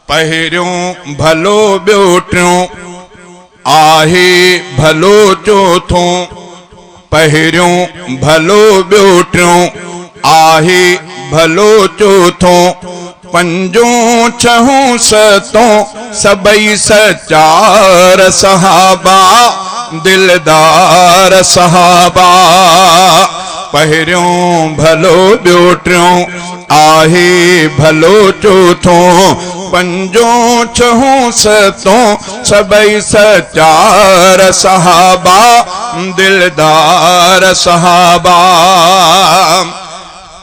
پهريون ڀلو ٻيو ٽيون، آهي ڀلو چوٿون. پهريون ڀلو ٻيو ٽيون، آهي ڀلو چوٿون. پنجون ڇهون ستون، سڀئي سچار صحابا، دلدار صحابا. پهريون ڀلو ٻيو ٽيون، آهي ڀلو چوٿون. پنجون ڇهون ستون، سڀئي سچار صحابا، دلدار صحابا.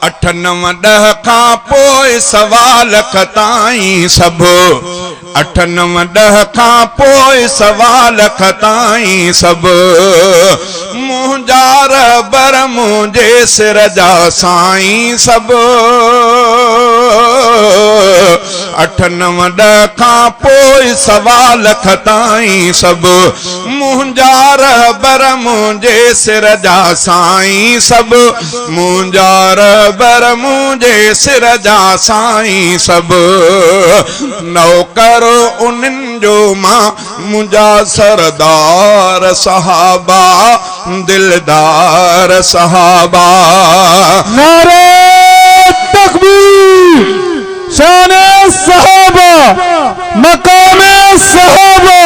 اٺ نو ڏهه کان پوء سوا لک تائين سڀ، اٺ نو ڏهه کان پوء سوا لک تائين سڀ، منهنجا رهبر منهنجي سر جا سائين سڀ. اٺ نو ڏهه کان پوء سوا لک تائين سڀ، منهنجا رهبر منهنجي سر جا سائين سڀ. منهنجا رهبر منهنجي سر جا سائين سڀ، نوڪر انهن جو مان منهنجا سردار صحابا، دلدار صحابا. نعرہ تکبیر، شان صحابہ، مقام صحابہ.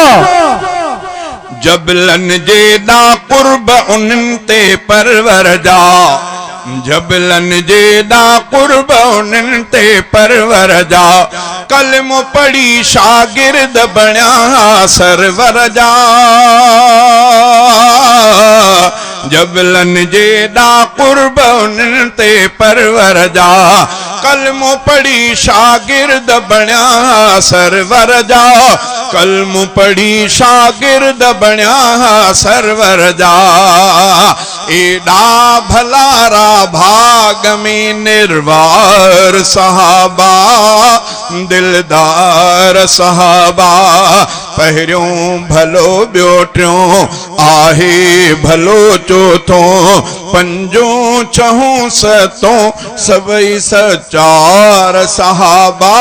جبلن جيڏا قرب انهن تي پرور جا، جبلن جيڏا قرب انهن تي پرور جا، ڪلمو پڙهي شاگرد بڻيا سرور جا. جبلن جيڏا قرب انهن تي پرور جا، ڪلمو پڙهي شاگرد بڻيا سرور جا. ڪلمو پڙهي شاگرد بڻيا سرور جا. ايڏا ڀلارا ڀاڳ ۾ نروار صحابا، دلدار صحابا. پهريون ڀلو ٻيو ٽيون، آهي ڀلو چوٿون. پنجون ڇهون ستون، سڀئي سچار صحابا،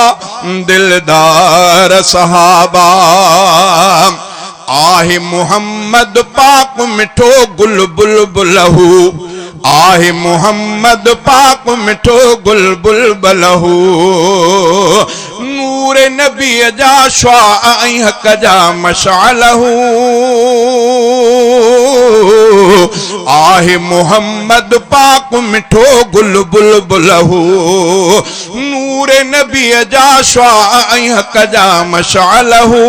دلدار صحابا. آهي محمد پاڪ مٺو گل بلبل هو، آهي محمد پاڪ مٺو گل بلبل هو، نور نبيء جا شعاع ۽ حق جا مشعل هو. آهي محمد پاڪ مٺو گل بلبل هو، نور نبيء جا شعاع ۽ حق جا مشعل هو.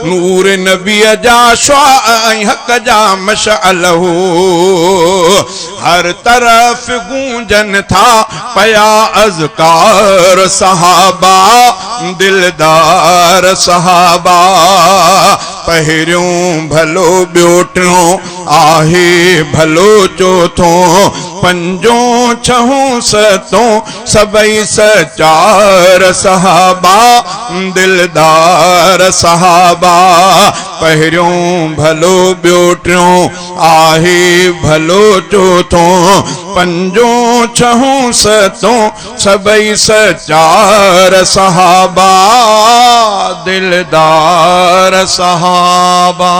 نور نبيء جا شعاع ۽ حق جا مشعل هو. هر طرف گونجن ٿا پيا اذڪار صحابا، دلدار صحابا. پهريون ڀلو ٻيو ٽيون، آهي ڀلو چوٿون. پنجون ڇهون ستون، سڀئي سچار صحابا، دلدار صحابا. پهريون ڀلو ٻيو ٽيون، آهي ڀلو چوٿون. پنجون ڇهون ستون، سڀئي سچار صحابا، دلدار صحابا.